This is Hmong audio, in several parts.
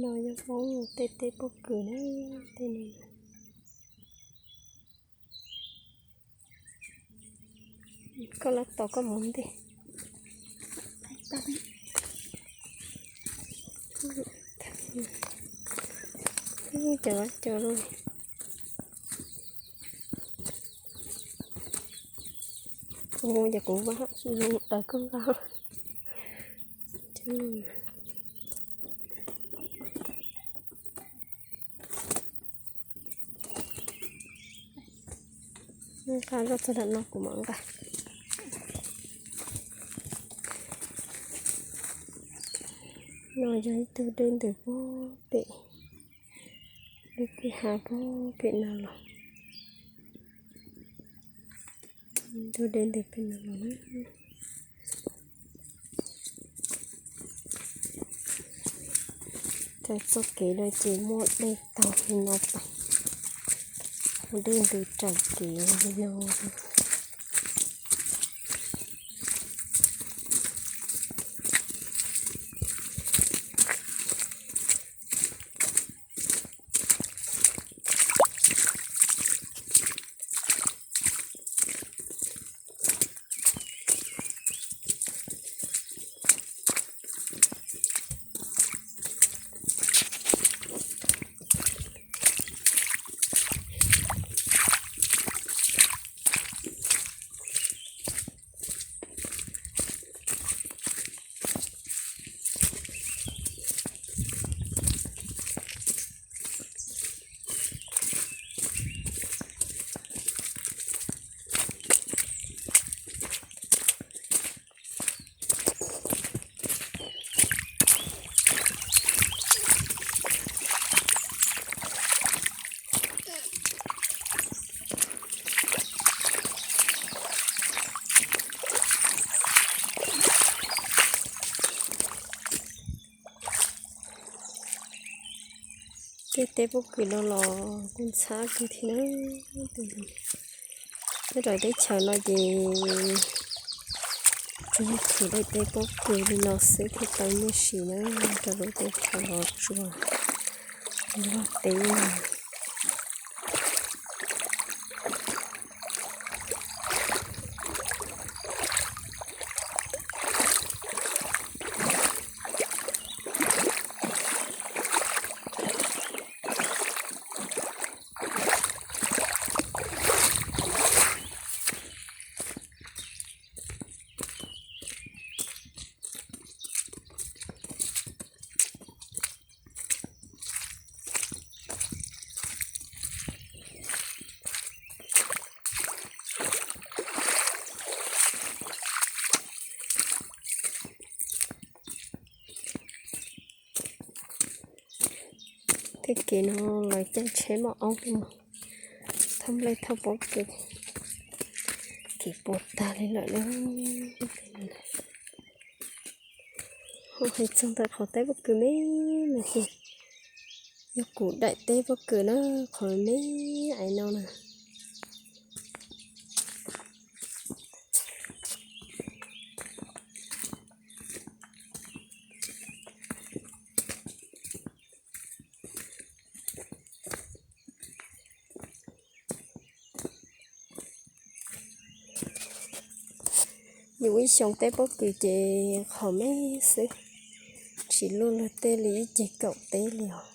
No yog hmoob tej teb pob kws na, tej no. Koj los tom koj mus ntej. Cov cov kuv, kuv vaj, aws, koj vaj. Nqa zoj txog ntawm no kuv mam nqa. No yog ib tug dej ntws puag pem, lub kwj ha puag pem no los. Ib tug dej ntws pem no los na. Raws txoj kev no ces muaj dej taug li no pas, muaj dej ntws raws kev li no. Tej teb pob kws no los kuj ntxhab kawg thiab na. Nyob rau teb chaws no ces tsuas yog thim daim teb pob kws li no xwb thiaj tau nyiaj siv na, rau lub teb chaws los tsuas luag teb no. Tej kev no lawv caij tsheb maum aub tuaj mus thauj nplej thauj pob kws, kev puas tag li lawm na. Ho hais txog ntawm qhov teb pob kws me me ces yog kuv daim teb pob kws na, qhov me me no na. Yus ib xyoo teb pob kws ces qhov me xwb, tsis luaj luag tej li ib ceg kaum teb li os.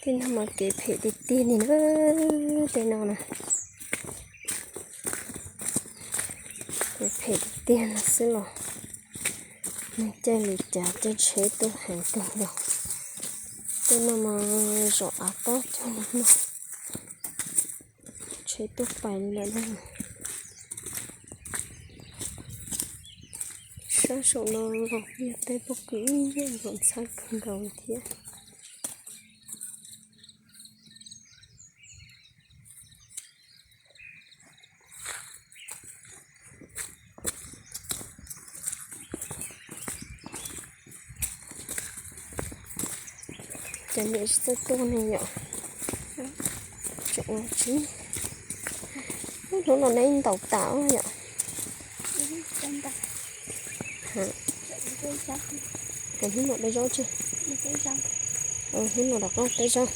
Tej no mas kev phem tiag tiag li na, tej no na. Kev phem tiag tiag no xwb los neeg caij li cas caij tsheb tuaj heev kawg nkaus. Tej no mas zaum av tob cog li no, tsheb tuaj pais li lawm na. Sab saum no los yog teb pob kws ib yam nkaus, ntxhab kawg nkaus li thiab. Cov niam tsis txawj tuaj ne yom. Ua tsi, hnub no neb ntaus tas yom? Hnub no peb zaub tsi? Hnub no rov qab peb zaub.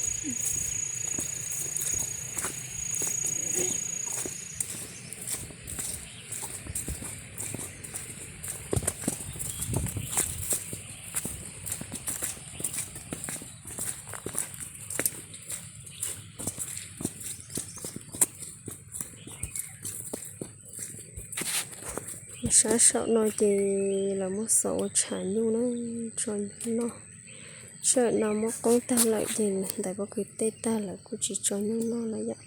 Sab saum no ces lawv muab xov ua tsham nyuj na, tso nyuj noj. Sij hawm no muab qoob tag lawm ces ntawm pob kws tej tag lawm kuj tsis tso nyuj noj lawm yom.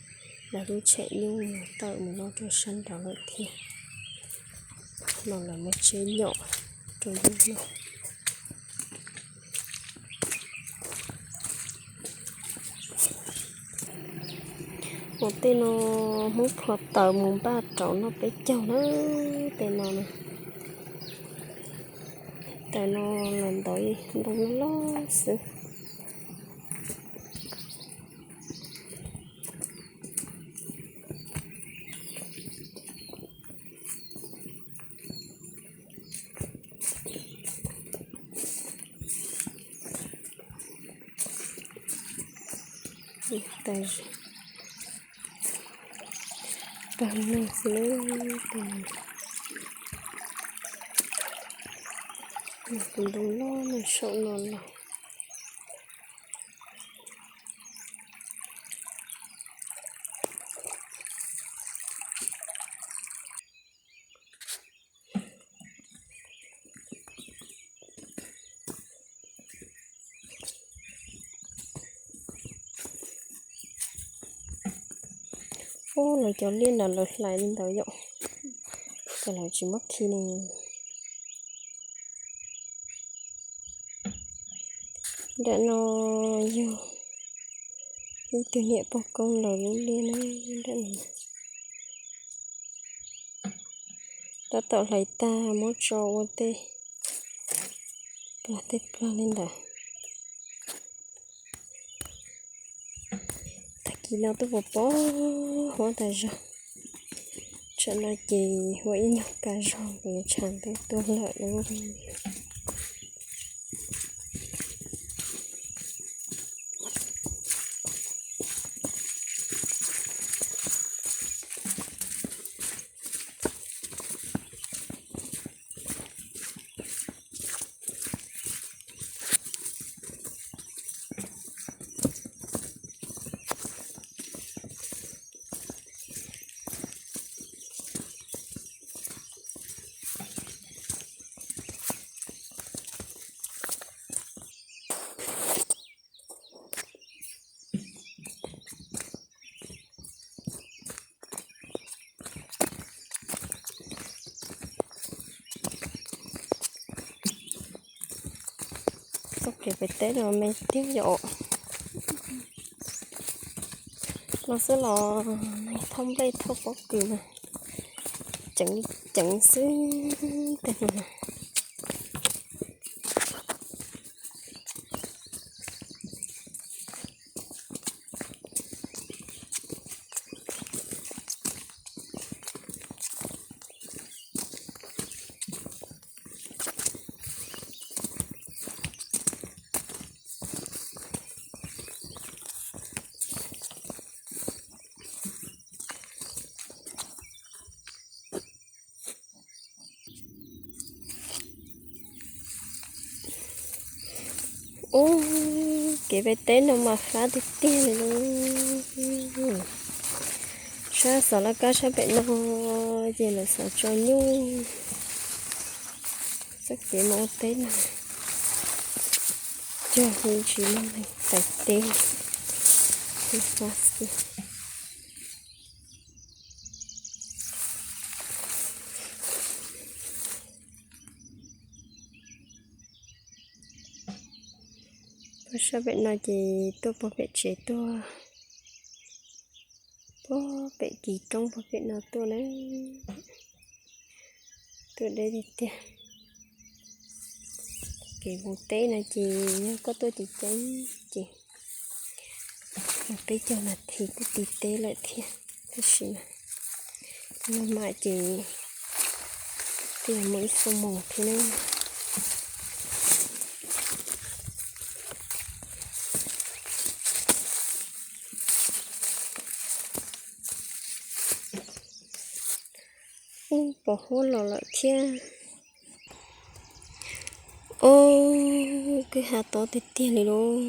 Lawv kuj tshem nyuj mus tawm mus noj rau sab nraud lawm thiab. No lawv muab tseb nyom rau nyuj noj. Ua tej no Hmoob plho taws mus npaj rau noj peb caug na, tej no na. Taws no los ntov ntoo loj loj xwb. Taws, pawg neeg xwb na, tus ntoo loj no saum no los. Ub, lawv cov liaj ntawd lawv hlais li ntawd yom, ces lawv tsis muab khi ne. Nram no yog ib tug niam pog koob lawv lub liaj na, nram no. Tab tom hlais tag muab tso ua tej plag tej plag li ntawd. Tag kis no tuaj pov pov huab tas zog, tsam no ces ua ib nyuag kas zog kuv yuav tshav ntuj tuaj lawm lauj. Txoj kev pem teb no me tiag yom. Los xwb los thauj nplej thauj pob kws na, ceev li ceev xwb tej no. Ub, kev pem teb no mas fab tiag tiag li lauj. Sab xov laj kab sab pem no ces lawv xov tso nyuj. Txoj kev mus ua teb no cog yeej tsis muaj neeg tais teb. Puag sab pem no ces tuaj puag pem tsev tuaj, puag pem kis roob puag pem no tuaj na. Tuaj deb tiag tiag. Kev mus teb no ces yog koj tuaj ceev ceev ces Peb caug nas this kuj ti teb lawm thiab, tab sis mas maj mam ces twb yuav muaj ib xuab moos thiab na. Ub, pos huab los lawm thiab. Ub, kwj ha tob tiag tiag li lauj.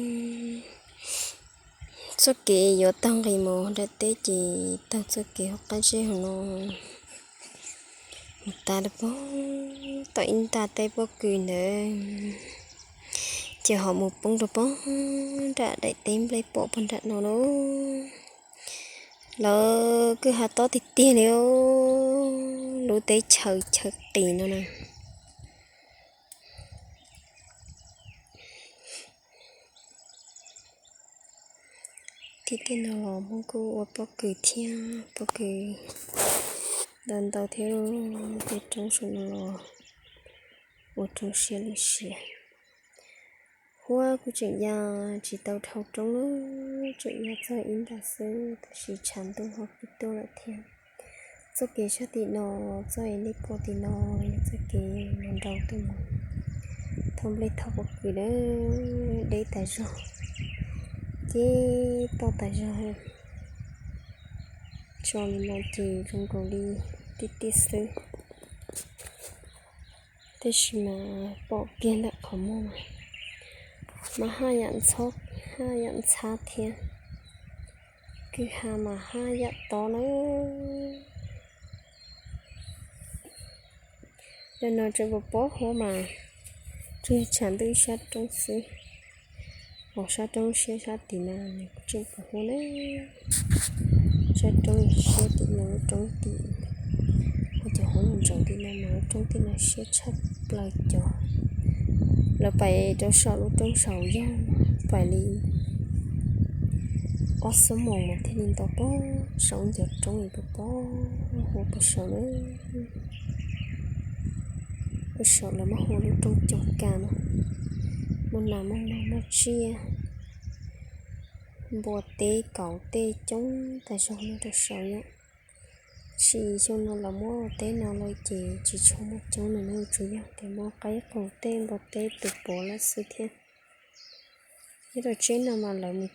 Txoj kev yuav taug nqis mus nram teb ces taug txoj kev hauv qab zeb hauv no mus tas rau pog tom ib nta teb pob kws ntawd, ces ho mus poob rau pog nram daim teb nplej pom pog nram no lauj. Lawv kwj ha tob tiag tiag li, lub teb chaws chaw qis no na. Tim tej no los Hmoob kuj ua pob kws thiab, pob kws ntau ntau thiab, tej roob saum no los ua roob siab lwj siab. Huab kuj tseem ya tsis tau dhau roob na, tseem ya txog ib nta xwb, tab sis tshav ntuj ho kuj tuaj lawm thiab. Txoj kev sab tim no, txoj es nej pom tim no, yog txoj kev los nraud tuaj mus thauj nplej thauj pob kws na, deb tas zog, ces toj tas zog. Tso li no ces zoo nkaus li tiaj tiaj xwb, tab sis mas pom kiag ntawm qhov muag mas, mas haj yam ntxhob, haj yam ntxhab thiab. Kwj ha mas haj yam tob na. Ntawm no tseem pos pob huab mas tsuas yog tshav ntuj ib sab roob xwb, ho sab roob siab sab tim no nws kuj tseem pos huab na. Sab roob siab tim no, lub roob tim, ho cov huab ntsaum tim no mas lub roob tim no siab tshaj plaws cov. Lawv pais rau saum lub roob saud yog pais li ob xuab moos mas thiaj li nto pog saum ncov roob es pos pob huab pog saud na. Pog saud lawv muab hu lub roob Coos Kas no, muaj nas muaj noog muaj tsiaj, npua teb kauv tej coob tas zog no rau saud yom. Tab sis xyoo no lawv muab ua teb no lawm ces tsis tshua muaj coob no na, tsuas yog tias muab qaib qus tej npua teb tus puav lawm xwb thiab. Nyob rau tsheb no mas lawv mus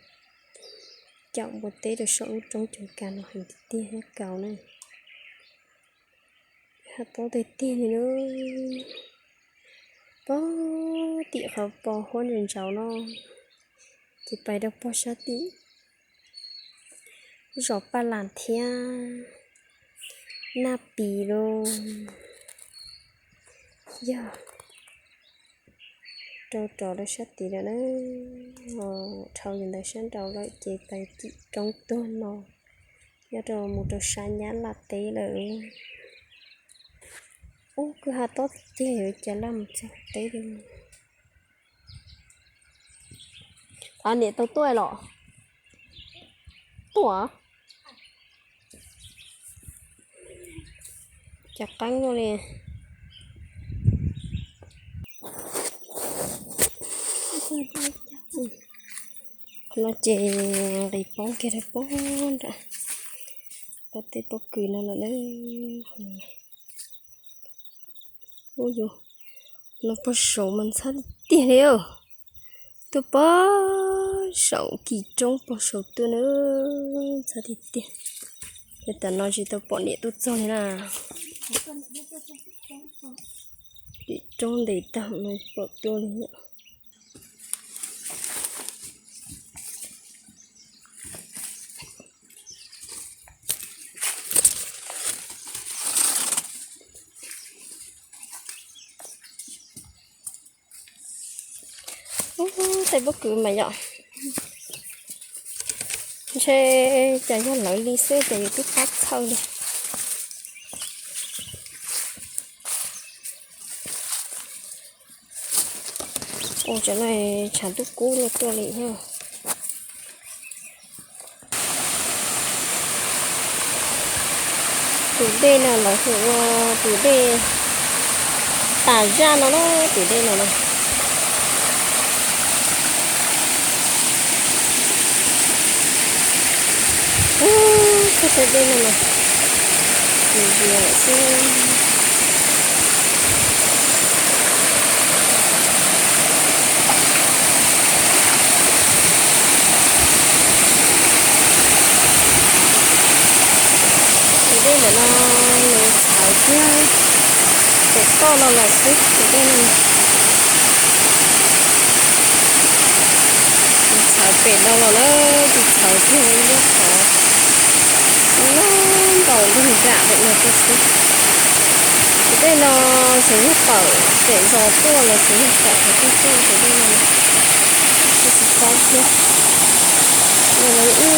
caum npua teb rau saum lub roob Coos Kas no heev tiag tiag thiab kauv na. Ha tob tiag tiag li na. Pog tim qhov pos huab ntsaus ntsaus no, ces pais rau pog sab tim zos Paj Las thiab Naj Pis lauj. Yog rau rov rau sab tid lawm na, dhau ntawm sab nraud lawm ces pais tim roob tuag no, nyob rau mus rau sab Nyab Laj teb lawm. Ub, kwj ha tob tiag tiag, yuav cas laj mus txog teb li. Niam tau tuaj los? Tuaj. Cas qeeb luaj li. Qhov no ces nqis poob kiag rau pog nram, pog tej pob kws no lawm na. Ub, yus no pog saud mas ntxhab tiag tiag li. Tuaj pog saum kis roob pog saud tuaj na, ntxhab tiag tiag. Ces tam no tsis tau pom niam tuaj txog li na. Kis roob ntev tag no pom tuaj li yom. Ub, tej pob kws mas yom, ntshe cas yog lawv li xwb ces yus twb pab txhawj li. Ua cov no tshav ntuj kub luaj tuaj li thiab. Tus dej no lawv hu ua tus dej tas zaj no na, tus dej no na. Tej dej no mas tsis zias lawm xwb. Tus dej ntawm no nws txhawv kiag, pem toj no los xwb tus dej no. Nws txhawv pem no los na, tsis txhawv kiag lub qhov loj npaum nroog nram pem no tuaj xwb. Tus dej no xyov yog tawm pem zos tuaj los xyov yog tawm qhov twg tuaj tus dej no. Kuj tsis paub thiab. Noj lawv ib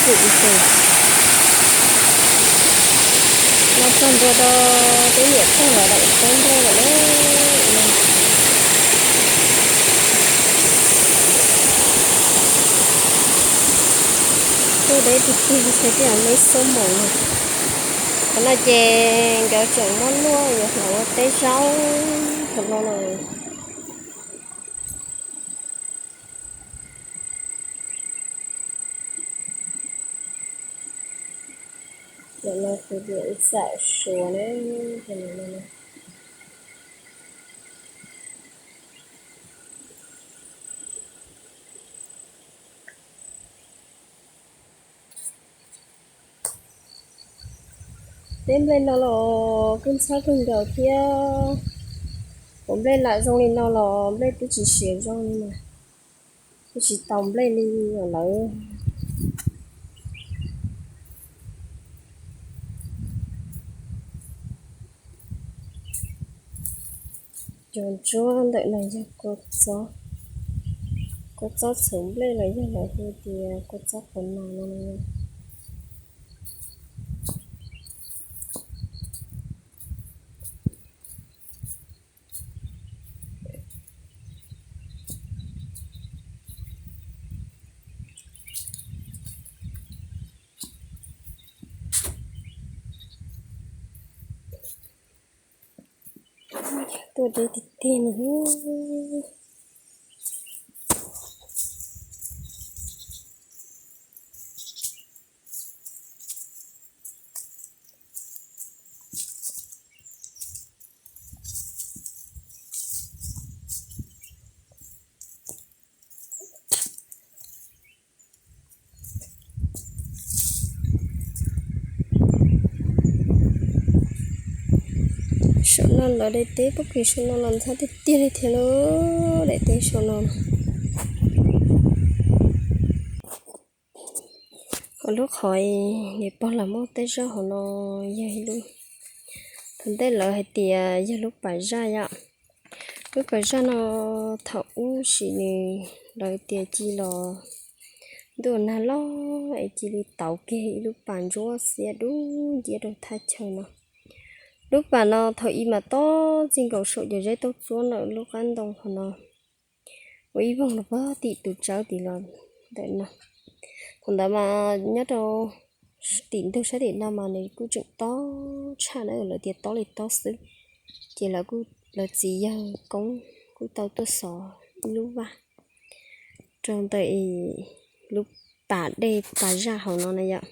xwm tes, noj txog ntua rau peb niam pog lawv daim teb nplej lawm na. Tuaj deb tiag tiag ntshe tib yam me xub moos no. Qhov no ces nkawd tseem muab luaj yuav hlawv ua teb zaub thaum no na. Ntawm no kuv niam ntxawm Suav na, tus no. Teb nplej no los kuj ntxhab kawg nkaus thiab. Kuv nplej lam zoo li no los nplej twb tsis siav zoo li na. Twb tsis tau nplej li lawm. Cov ntsuab ntawm no yog kua txob, kua txob txhuv nplej los yog lawv hu tias kua txob qhuav nas no. Tuaj deb tiag tiag no. Saum no lawv daim teb pob kws saum no los ntxhab tiag tiag li thiab lauj, daim teb saum no. Ho lub qhov niam pog lawv muab teb zaub hauv no yog ib lub, thaum ntej lawv hais tias yog lub pas zaj yom. Lub pas zaj no thaum ub sim nws lawv tias ci los ntuj nag loj es cia li tauv kiag ib lub pas ntsuab xiab dub nciab rau thaj chaw no. Lub pas no thaum ub mas tob txij nkaus saum cov zeb tauj tsuab ntawm lub qab ntoo hauv no, ua ib voog los puag tim tus tsawb tim los ntawm no. Thaum ntawd mas nyob rau tim ntug sab tim no mas nws kuj tseem tob tshaj na, lawv tias tob li tob xwb. Ces lawv kuj, lawv txiv yawg Koob kuj tau tuaj xov ib lub vaj rau ntawm lub pas dej pas zaj hauv no na yom.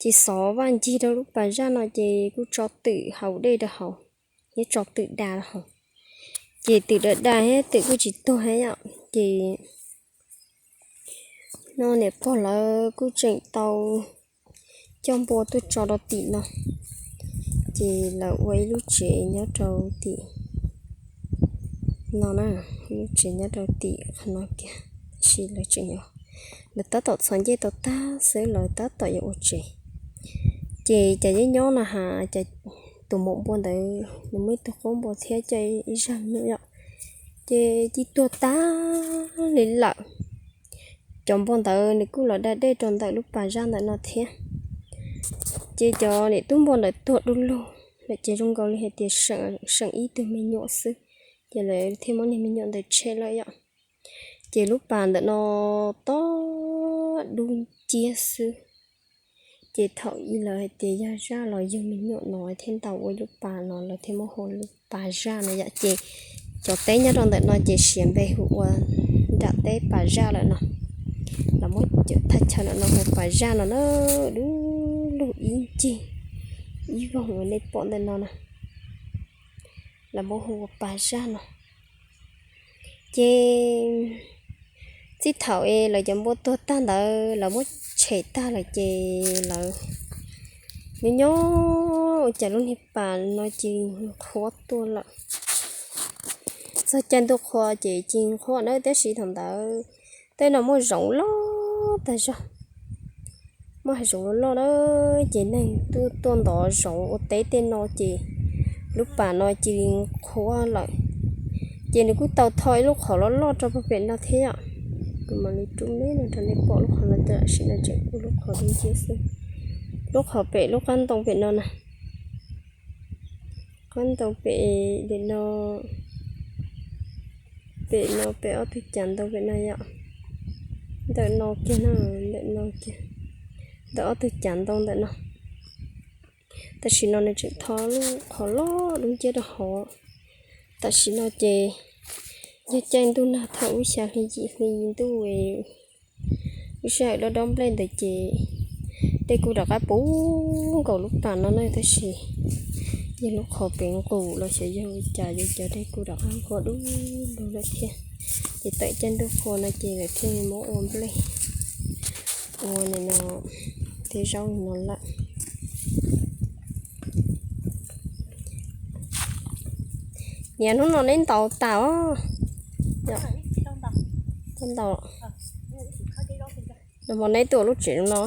Ces xov vaj ncig rau lub pas zaj no ces kuj tso twm haus dej rau hauv, thiab tso twm da rau hauv. Ces twm da da thiab twm kuj tsis tuag thiab yom. Ces no niam pog lawv kuj tseem tau coj npua tuaj tso rau tim no. Ces lawv ua ib lub tsev nyob rau tim no na, ib lub tsev nyob rau tim qhov no kiag, tab sis lawv tseem, lawv tab tom txhos ncej tau tag xwb lawv tab tom yuav ua tsev. Ces cov nyob nyob no has, tus maum npua ntawd nws muaj ib tug qub npua thiab coj ib zaj me nyuam yom, ces ci tuag tag li lawm. Cov npua ntawd nws kuj los da dej rau ntawm lub pas zaj ntawm no thiab. Ces cov niam tub npua ntawd tuag du lug lawm ces zoo nkaus li hais tias seem ib tug me nyuam xwb, ces lawv thiaj muab niag me nyuam ntawd tshem lawm yom. Ces lub pas ntawm no tob dub nciab xwb. Ces thaum ub lawv hais tias yog zaj los yug me nyuam no thiaj ntaus ua lub pas no, lawv thiaj muab hu lub pas zaj no yom. Ces cov teb nyob rau ntawm no ces siav npe hu ua nram teb pas zaj lawm no. Lawv muab thaj chaw ntawm no hu pas zaj no na, dub ib ncig ib voog uas nej pom ntawm no na, lawv muab hu ua pas zaj no. Ces txij thaum es lawv cov npua tuag tag ntawd lawv muab tshem tag lawm ces lawv nyob nyob ua cas lub niag pas no cia li qhuav tuaj lawm. Txog caij ntuj qhua ces cia li qhuav na, tab sis thaum ntawd tej no muaj zoov loj tag zog, muaj hav zoov loj loj na, ces neeg tuaj tuaj ntov zoov ua teb tej no ces lub pas no cia li qhuav lawm. Ces nws kuj tau tho ib lub qhov loj loj rau pem no thiab yom. Kuv mam li rub me no rau nej pom lub qhov no, tam sim no tseem ua lub qhov dub nciab xwb. Lub qhov pem lub qab ntoo pem no na, qab ntoo pem pem no, pem no pem ob tug cav ntoo pem no yom. Ntawm no kiag na, ntawm no kiag, ntawm ob tug cav ntoo ntawm no. Tam sim no nws tseem tho lub qhov loj dub nciab rau hauv. Tam sim no ces yog caij ntuj nag thaum lub xya hli yim hli ntuj, lub sij hawm dob dob nplej ntawd ces dej kuj rov qab puv nkaus lub pas no na, tab sis yog lub qhov pem nqus los xyov yog ua cas yuav cov dej kuj rov qab nqhuav dub lug lawm thiab. Ces tawm caij ntuj qhua no ces lawv thiaj muab ua nplej, ua nim no tej zaub no lawm. Niam, hnub no neb ntaus tas os? Ntaus. Nag hmo neb tuaj lub tsev no.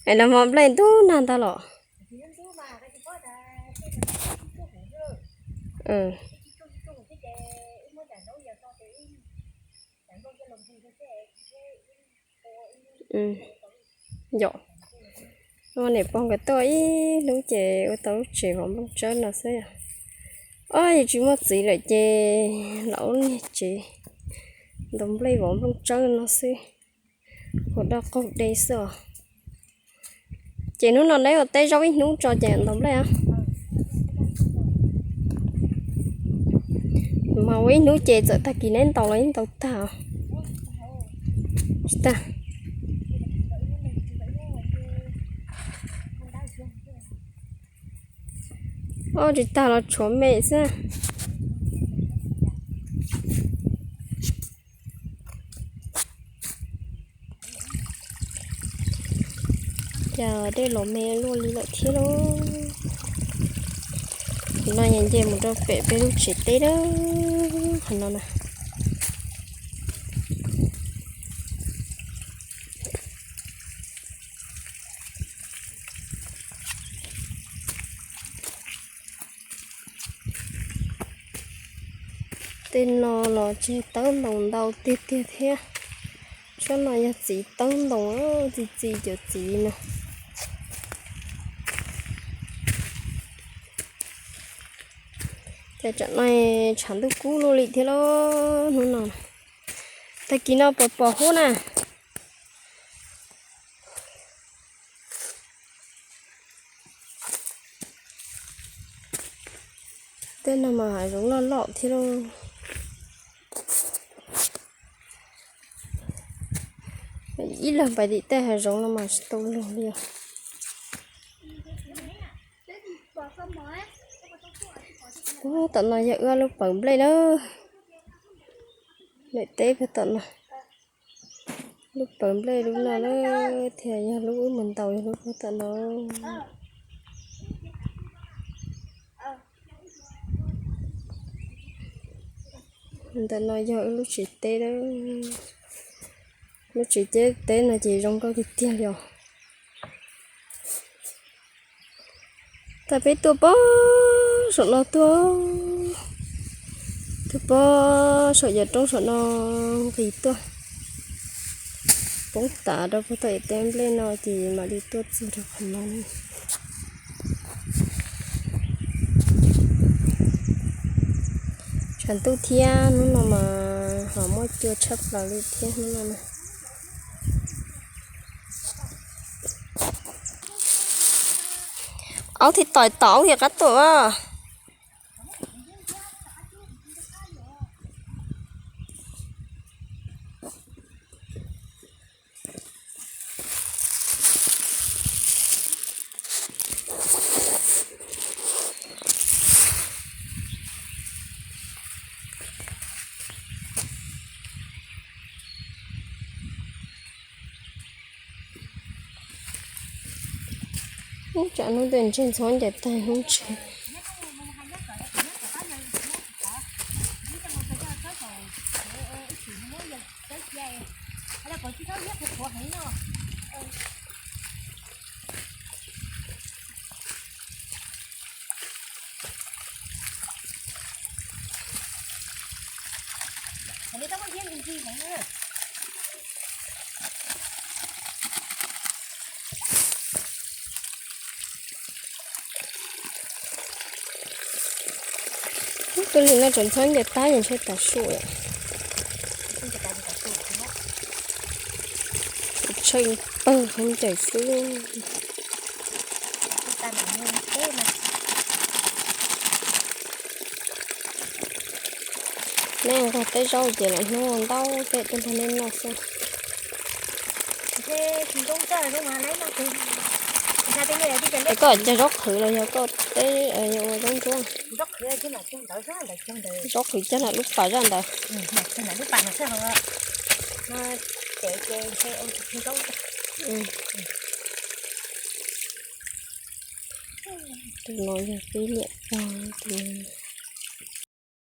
Es nag hmo nplej ntub nag ntag los? Yom, niam pog nkawd tuaj ib hnub ces ua tau lub tsev vov nplooj tsawb no xwb yom. Ob, yus tsis muaj txiv lawm ces los ua niag tsev ntaus nplej vov nplooj tsawb no xwb, ua doj qaug de xwb os. Ces hnub no neb ua teb zaub ib hnub tso ces ntaus nplej os. Mas ua ib hnub ces txawm tag kis neb ntaus los yeej ntaus tag os. Tsis tag. Ob, tsis tag los tshuav me xwb. Cas dej los me luaj li lawm thiab lauj. No yog nce mus rau pem peb lub tsev teb na, qhov no na. Tej no los tseg tawb ntoos ntau tiag tiag thiab. Tsob no yog txiv tawb ntoos, txi txiv cov txiv no. Ces tsam no tshav ntuj kub luaj li thiab lauj hnub no. Tag kis no pos pos huab na. Tej no mas hav zoov loj loj thiab lauj. Ib leeg pais tim tej hav zoov no mas tsis tau luag li os. Ub, tom no yog wb lub pawv nplej na. Lawm teb puag tom no. Lub pawv nplej lub no na, thiab yog lub wb mus ntaus yog lub puag tom no. Ntawm no yog wb lub tsev teb na. Lub tsev teb no ces zoo nkauj tiag tiag li os. Tag peb tuaj pog saum no tuaj, tuaj pog saum yav roob saum no nqis tuaj, poob tas rau puag tom teb nplej no ces mam li tuaj txog rau qhov no. Tshav ntuj thiab hnub no mas ho muaj cua tshaj plaws li thiab hnub no na. Aub thiab tom tom aub thiab qab tuaj. Hnub tsam hnub twg ntseg ntxhuav ncaws tag hnub ntseg. Tus li no tseem ntxhuav ncaws tag, ntshe tav su lawm. Tsheej pawg qhov ncaws xwb. Neb nqaij teb zaub ces los hnub ntau peb tuaj nrog neb noj xwb. Es koj cog zaub qhwv los yog koj teb ua zaub ntsuab? Zaub qhwv cog nram lub pas zaj ntawd. Tus no yog peb niam pog tus.